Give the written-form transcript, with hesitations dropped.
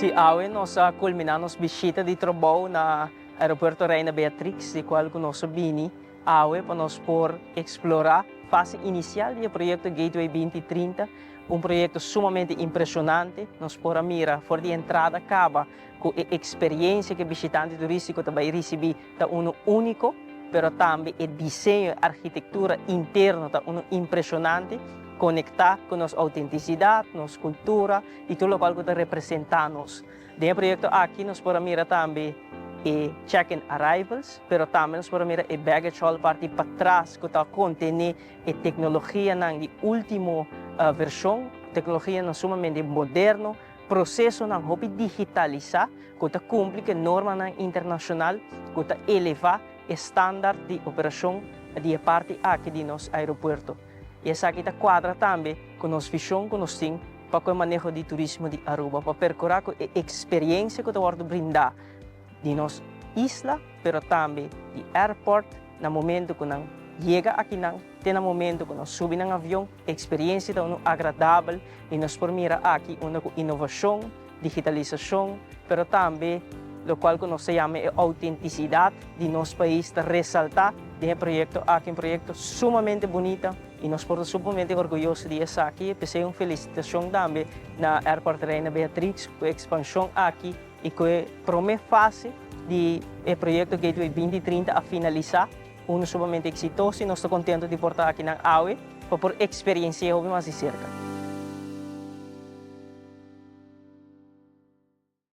Si awe nos a kulminá nos bishita di trabou na Aeropuerto Reina Beatrix, di kual ku nos a bini awe pa nos por eksplorá fase inisial di e proyekto Gateway 2030, un proyekto sumamente impreshonante. Nos por a mira for di entrada kaba ku e eksperiencia ku e bishitante turístiko ta bai risibí ta unu úniko, pero tambe e diseño, e arkitektura interno ta unu impreshonante, konektá ku nos outentisidat, nos kultura i tur lokual ku ta representá nos. Den e proyekto aki nos por a mira tambe e check-in arrivals, pero tambe nos por a mira e baggage hall parti patras ku ta kontené e teknologianan di último vershon, teknologianan sumamente moderno, prosesonan hopi digitalisá ku ta kumpli ku e normanan internashonal ku ta elevá e standaard di operashon di e parti aki di nos aeropuerto. I esaki ta kuadra tambe ku nos vishon ku nos tin pa ku e maneho di turismo di Aruba, pa perkurá ku e eksperiensia ku ta wòrdu brindá di nos isla, pero tambe di airport na momento ku nan yega akinan te na momento ku nan subi nan avion, e eksperensia ta unu agradabel i nos por mira aki unda ku inovashon, digitalisashon, pero tambe lokual ku nos ta yama e outentisidat di nos pais ta resaltá den e proyekto aki, un proyekto sumamente bunita i nos por ta sumamente orguyoso di esaki. P'esei un felisitashon tambe na Airport Reina Beatrix ku e ekspanshon aki i ku e promé fase di e proyekto Gateway 2030 a finalisá unu sumamente eksitoso i nos ta kontento di por ta akinan awe pa por eksperensi'é hopi mas di serka.